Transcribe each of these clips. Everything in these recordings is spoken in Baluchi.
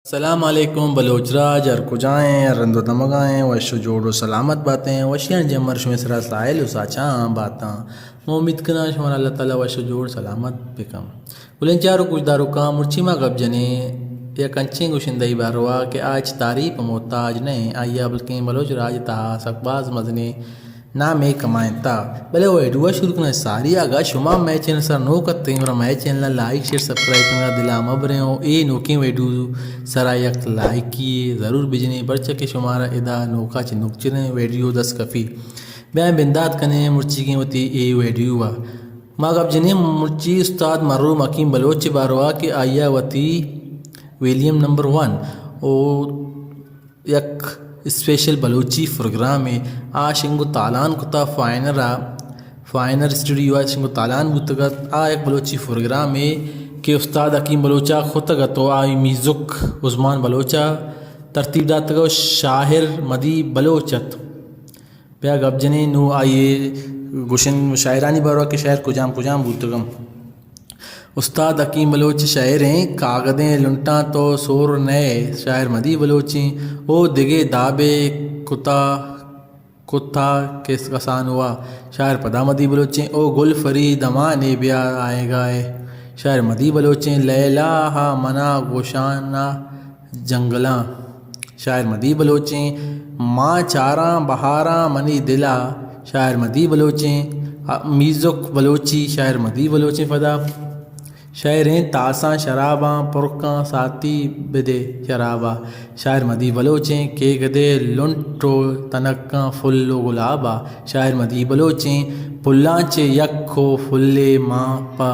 السلام علیکم بلوچ راج، ہر کجائیں، ہر رند و دمگائیں، وش و جوڑ و سلامت باتیں، وشیاں جمر شمے سرا ساحل و ساچاں باتاں۔ من امید کناں شمارا اللہ تعالی وش و جوڑ سلامت بکن۔ گلیں چار و گوشداروکاں، مرچی ما گپ جنیں یک انچیں گشندہی باروا کہ آ ہچ تعریف محتاج نہ ایں، آئیا بلکیں بلوچ راج تہا سک باز مزنیں نامے کمائینتا۔ بلے ویڈیو ءَ شروع کناں ساری، اگاں شما مئے چینل سرا نوک اتیں، گڑا مئے چینل ءَ لائک، شیئر، سبسکرائب کنگا دلا مبریں و اے نوکیں ویڈیو سرا یک لائکی ضرور بجنیں، پرچا کہ شمارا ادا نوکا چہ نوکچریں ویڈیو دست کپی۔ بیایں بندات کنیں مرچیگیں وتی اے ویڈیو ءَ۔ ما گپ جنیں مرچی استاد مرحوم حکیم بلوچ ءِ باروا کہ آئیا وتی ویلیم نمبر ون و یک اسپیشل بلوچی پروگرامے آ شنگ و تالان کتا فائنر ءَ، فائنر اسٹوڈیو ءَ شنگ و تالان بوتگ ات۔ آ یک بلوچی پروگرامے کہ استاد حکیم بلوچ ءَ کتگ ات و آئی میوزک عثمان بلوچ ءَ ترتیب داتگ و شاعر مدی بلوچ ات۔ بیا گپ جنیں نوں آئی گشن شاعرانی باروا کہ شاعر کجام کجام بوتگ انت۔ استاد حکیم بلوچ شاعریں، کاگدیں لنٹاں تو سور نئے، شاعر مدی بلوچیں، او دگے دابے کتا، کتا کس کسانوا، شاعر پدا مدی بلوچیں، او گل فرید ہمانے بیا آئیگائے، شاعر مدی بلوچیں، لیلا ہا منا گوشانا جنگلاں، شاعر مدی بلوچیں، ماں چاراں بہاراں منی دلا، شاعر مدی بلوچیں، میوزک بلوچی، شاعر مدی بلوچیں پدا۔ شعریں تاساں شراباں پرکاں ساتی بدے شرابا، شاعر مدی بلوچیں، کیگدے لنٹ و تنکاں پھل و گلابا، شاعر مدی بلوچیں، پلاں چہ یک و پھلے ماں پہ،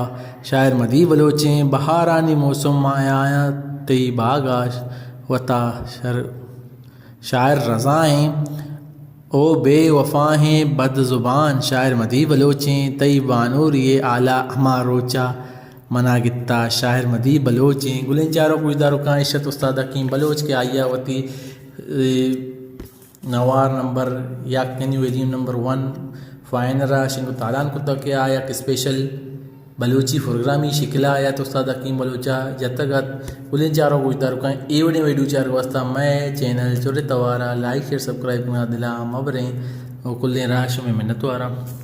شاعر مدی بلوچیں، بہارانی موسم آیاں تئی باگا وتا شر-، شاعر رضائیں، او بے وفائیں بد زبان، شاعر مدی بلوچیں، تئی بانوری آلا ہما روچا منا گتا، شاعر مدی بلوچیں۔ گلیں چاروک گوشداروکاں، اشت استاد حکیم بلوچ کہ آئیا وتی، اے، نوار نمبر یک یعنی ویلیم نمبر ون فائنر ءَ شنگ و تالان کتگ کہ آ یک اسپیشل بلوچی پروگرامی شکل ءَ آیات استاد حکیم بلوچ ءَ جتگ ات۔ گلیں چاروک گوشداروکاں، اے وڑیں ویڈیو چارگ واسطہ مئے چینل چرے توار ءَ لائک، شیئر، سبسکرائب کنگا دلا مبریں و کلیں راہ شمے منتواراں۔